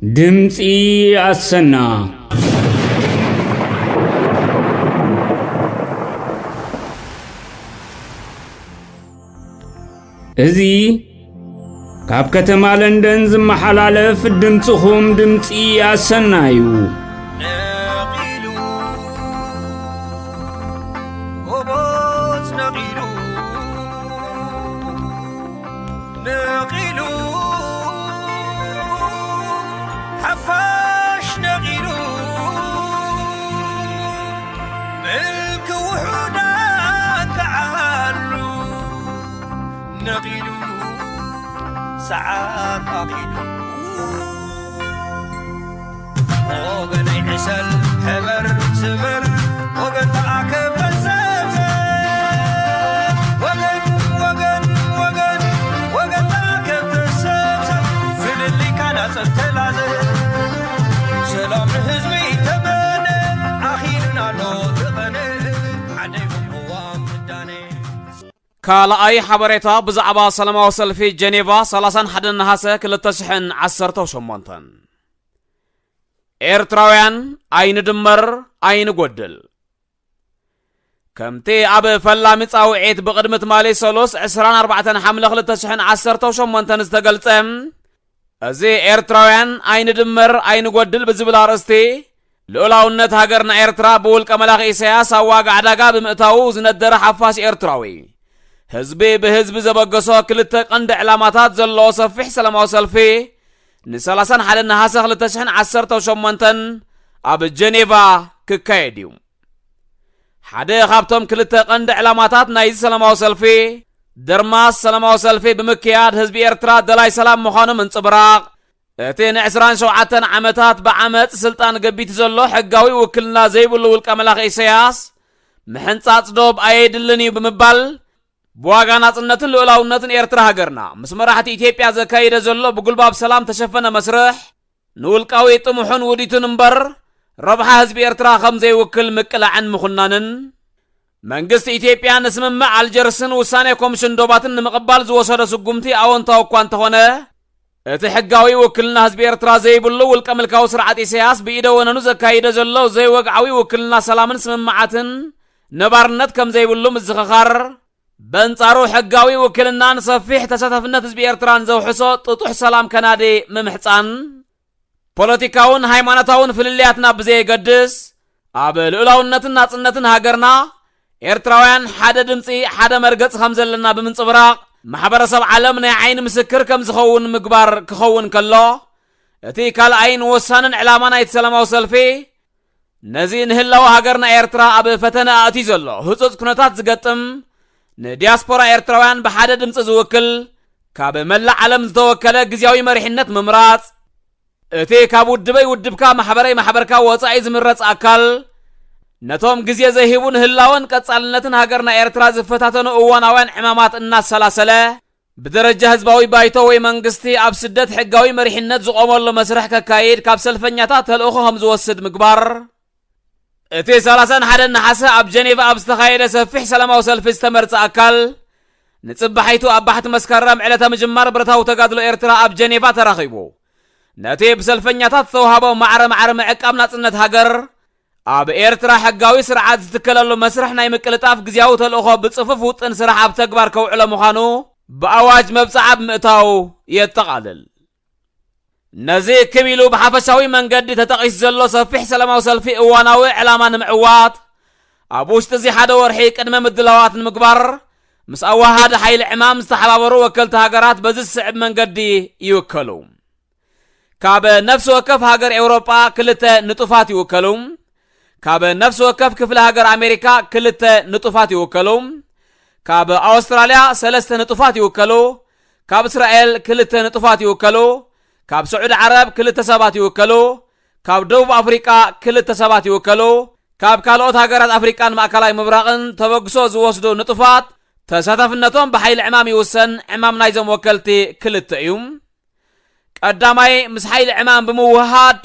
ድምፂ ኣሰና። እዚ ካብ ከተማ ለንደን ዝመሓላለፍ ድምፅኹም ድምፂ ኣሰና እዩ። ነቒሉ፣ ጎቦት ነቒሉ፣ ነቒሉ፣ ሓፋሽ ነቒሉ፣ ምልኪ ውሑዳን ክዓሉ ነቒሉ፣ ሰዓት ኣኺሉ። ወገነይ ዕሰል፣ ሕበር፣ ስበር፣ ወገን ተኣከብ፣ ተሰብሰብ። ወገን፣ ወገን፣ ወገን፣ ወገን ተኣከብ፣ ተሰብሰብ። ፍልልይካ ናጸብ ተላዘብ። ሰላም ንህዝቢ ተመነ፣ ኣኺሉና ኣሎ ተቐነ። ዓደይ ቅዋም ትዳነ። ካልኣይ ሓበሬታ ብዛዕባ ሰላማዊ ሰልፊ ጀኔቫ ሰላሳን ሓደን ነሃሰ ክልተ ሽሕን ዓሰርተው ሸሞንተን። ኤርትራውያን ኣይንድመር ኣይንጎድል። ከምቲ ኣብ ፈላሚ ጻውዒት ብቕድሚ ትማሊ ሰሉስ ዕስራን ኣርባዕተን ሓምለ ክልተ ሽሕን ዓሰርተው ሸሞንተን ዝተገልጸ፣ እዚ ኤርትራውያን ኣይንድመር ኣይንጎድል ብዝብል ኣርእስቲ፣ ልኡላውነት ሃገርና ኤርትራ ብውልቀ መላኺ ኢሳያስ ኣብ ዋጋ ዕዳጋ ብምእታዉ ዝነደረ ሓፋሽ ኤርትራዊ፣ ህዝቢ ብህዝቢ ዘበገሶ ክልተ ቀንዲ ዕላማታት ዘለዎ ሰፊሕ ሰላማዊ ሰልፊ፣ ንሰላሳን ሓደን ነሃሰ ክልተ ሽሕን ዓሰርተው ሸሞንተን ኣብ ጀኔቫ ክካየድ እዩ። ሓደ ካብቶም ክልተ ቀንዲ ዕላማታት ናይዚ ሰላማዊ ሰልፊ፣ ደርማስ ሰላማዊ ሰልፊ ብምክያድ ህዝቢ ኤርትራ ደላይ ሰላም ምዃኑ ምንጽብራቕ፣ እቲ ንዕስራን ሸውዓተን ዓመታት ብዓመጽ ስልጣን ገቢቱ ዘሎ ሕጋዊ ውክልና ዘይብሉ ውልቀ መላኺ ኢሳያስ፣ ምሕንጻጽ ዶብ ኣየድልን እዩ ብምባል፣ ብዋጋ ናጽነትን ልኡላውነትን ኤርትራ ሃገርና፣ ምስ መራሕቲ ኢትዮጵያ ዘካይደ ዘሎ ብጉልባብ ሰላም ተሸፈነ መስርሕ፣ ንውልቃዊ ጥሙሑን ውዲቱን እምበር፣ ረብሓ ህዝቢ ኤርትራ ከም ዘይውክል ምቅላዕን ምኹናንን፣ መንግስቲ ኢትዮጵያ ንስምምዕ ኣልጀርስን ውሳኔ ኮምሽን ዶባትን ንምቕባል ዝወሰዶ ስጉምቲ ኣወንታዊ እኳ እንተኾነ፣ እቲ ሕጋዊ ውክልና ህዝቢ ኤርትራ ዘይብሉ ውልቀ ምልካዊ ስርዓት ኢሳያስ ብኢደ ወነኑ ዘካይደ ዘሎ ዘይወግዓዊ ውክልና ሰላምን ስምምዓትን ነባርነት ከም ዘይብሉ ምዝኽኻር፣ በንጻሩ ሕጋዊ ውክልናን ሰፊሕ ተሳታፍነት ህዝቢ ኤርትራን ዘውሕሶ ጥጡሕ ሰላም ከናዲ ምምሕጻን፣ ፖለቲካውን ሃይማኖታውን ፍልልያትና ብዘየገድስ፣ ኣብ ልኡላውነትን ናጽነትን ሃገርና ኤርትራውያን ሓደ ድምጺ፣ ሓደ መርገጽ ከም ዘለና ብምንጽብራቕ፣ ማሕበረሰብ ዓለም ናይ ዓይኒ ምስክር ከም ዝኸውን ምግባር ክኸውን ከሎ፣ እቲ ካልኣይን ወሳንን ዕላማ ናይቲ ሰላማዊ ሰልፊ፣ ነዚ ንህላወ ሃገርና ኤርትራ ኣብ ፈተነ ኣእትዩ ዘሎ ህጹጽ ኩነታት ዝገጥም፣ ንዲያስፖራ ኤርትራውያን ብሓደ ድምጺ ዝውክል፣ ካብ መላእ ዓለም ዝተወከለ ግዝያዊ መሪሕነት ምምራጽ፣ እቲ ካብ ውድበይ ውድብካ፣ ማሕበረይ ማሕበርካ ወጻኢ ዝምረጽ ኣካል፣ ነቶም ግዜ ዘይህቡ ንህላወን ቀጻልነትን ሃገርና ኤርትራ ዝፈታተኑ እዋናውያን ዕማማት እናሰላሰለ፣ ብደረጃ ህዝባዊ ባይቶ ወይ መንግስቲ ኣብ ስደት ሕጋዊ መሪሕነት ዝቖመሉ መስርሕ ከካይድ ካብ ሰልፈኛታት ተልእኾ ከም ዝወስድ ምግባር። እቲ ሰላሳን ሓደን ነሓሰ ኣብ ጀኔቫ ኣብ ዝተኻየደ ሰፊሕ ሰላማዊ ሰልፊ ዝተመርጸ ኣካል፣ ንጽባሒቱ ኣብ ባሕቲ መስከረም ዕለተ ምጅማር ብረታዊ ተጋድሎ ኤርትራ ኣብ ጀኔቫ ተራኺቡ፣ ነቲ ብሰልፈኛታት ዝተዋህቦ ማዕረ ማዕረ ምዕቃብ ናጽነት ሃገር፣ ኣብ ኤርትራ ሕጋዊ ስርዓት ዝትከለሉ መስርሕ ናይ ምቅልጣፍ ግዝያዊ ተልእኾ ብጽፉፍ ውጥን ስራሕ ኣብ ተግባር ከውዕሎ ምዃኑ ብኣዋጅ መብጽዓ ብምእታው የጠቓልል። ነዚ ክብ ኢሉ ብሓፈሻዊ መንገዲ ተጠቒሱ ዘሎ ሰፊሕ ሰላማዊ ሰልፊ እዋናዊ ዕላማ ንምዕዋት፣ ኣብ ውሽጢ እዚ ሓደ ወርሒ ቅድመ ምድላዋት ንምግባር፣ ምስ ኣዋሃዲ ሓይሊ ዕማም ዝተሓባበሩ ወከልቲ ሃገራት በዚ ዝስዕብ መንገዲ ይውከሉ። ካብ ነፍሲ ወከፍ ሃገር ኤውሮጳ ክልተ ንጡፋት ይውከሉ። ካብ ነፍሲ ወከፍ ክፍለ ሃገር ኣሜሪካ ክልተ ንጡፋት ይውከሉ። ካብ ኣውስትራልያ ሰለስተ ንጡፋት ይውከሉ። ካብ እስራኤል ክልተ ንጡፋት ይውከሉ። ካብ ስዑዲ ዓረብ ክልተ ሰባት ይውከሉ። ካብ ደቡብ ኣፍሪቃ ክልተ ሰባት ይውከሉ። ካብ ካልኦት ሃገራት ኣፍሪቃን ማእከላይ ምብራቕን ተበግሶ ዝወስዱ ንጡፋት ተሳታፍነቶም ብሓይሊ ዕማም ይውሰን። ዕማም ናይዞም ወከልቲ ክልተ እዩ። ቀዳማይ፣ ምስ ሓይሊ ዕማም ብምውህሃድ፣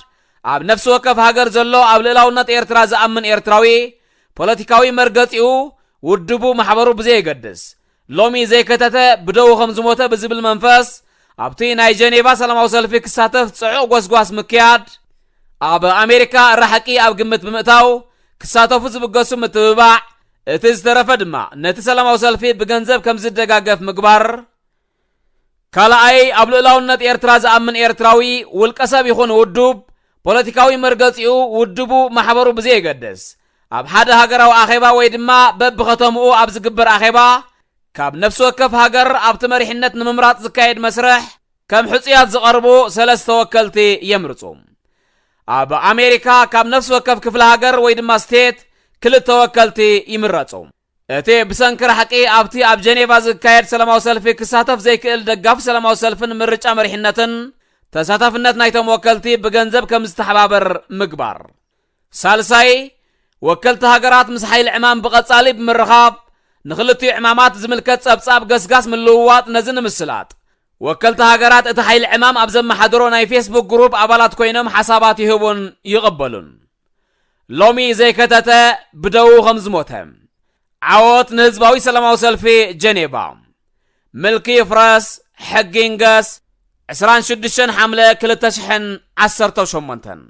ኣብ ነፍሲ ወከፍ ሃገር ዘሎ ኣብ ልእላውነት ኤርትራ ዝኣምን ኤርትራዊ፣ ፖለቲካዊ መርገጺኡ፣ ውድቡ፣ ማሕበሩ ብዘየገድስ፣ ሎሚ ዘይከተተ ብደዉ ከም ዝሞተ ብዝብል መንፈስ፣ ኣብቲ ናይ ጀኔቫ ሰላማዊ ሰልፊ ክሳተፍ ጽዑቕ ጎስጓስ ምክያድ፣ ኣብ ኣሜሪካ ራሕቂ ኣብ ግምት ብምእታው ክሳተፉ ዝብገሱ ምትብባዕ፣ እቲ ዝተረፈ ድማ ነቲ ሰላማዊ ሰልፊ ብገንዘብ ከም ዝደጋገፍ ምግባር፣ ካልኣይ ኣብ ልኡላውነት ኤርትራ ዝኣምን ኤርትራዊ ውልቀ ሰብ ይኹን ውዱብ ፖለቲካዊ መርገጺኡ ውድቡ ማሕበሩ ብዘየገድስ ኣብ ሓደ ሃገራዊ ኣኼባ ወይ ድማ በብኸተምኡ ኣብ ዝግበር ኣኼባ ካብ ነፍሲ ወከፍ ሃገር ኣብቲ መሪሕነት ንምምራጽ ዝካየድ መስርሕ ከም ሕጹያት ዝቐርቡ ሰለስተ ወከልቲ የምርጹ። ኣብ ኣሜሪካ ካብ ነፍሲ ወከፍ ክፍለ ሃገር ወይ ድማ ስቴት ክልተ ወከልቲ ይምረጹ። እቲ ብሰንኪ ራሕቂ ኣብቲ ኣብ ጀኔቫ ዝካየድ ሰላማዊ ሰልፊ ክሳተፍ ዘይክእል ደጋፊ ሰላማዊ ሰልፍን ምርጫ መሪሕነትን ተሳታፍነት ናይቶም ወከልቲ ብገንዘብ ከም ዝተሓባበር ምግባር። ሳልሳይ፣ ወከልቲ ሃገራት ምስ ሓይሊ ዕማም ብቐጻሊ ብምርኻብ ንኽልቲኡ ዕማማት ዝምልከት ጸብጻብ ገስጋስ ምልውዋጥ ነዚ ንምስላጥ ወከልቲ ሃገራት እቲ ሓይሊ ዕማም ኣብ ዘመሓደሮ ናይ ፌስቡክ ግሩፕ ኣባላት ኮይኖም ሓሳባት ይህቡን ይቕበሉን። ሎሚ ዘይከተተ ብደዉ ከም ዝሞተ። ዓወት ንህዝባዊ ሰላማዊ ሰልፊ ጀኔቫ። ምልኪ ይፍረስ፣ ሕጊ ይንገስ። ዕስራን ሽዱሽተን ሓምለ ክልተ ሽሕን ዓሰርተ ሸሞንተን።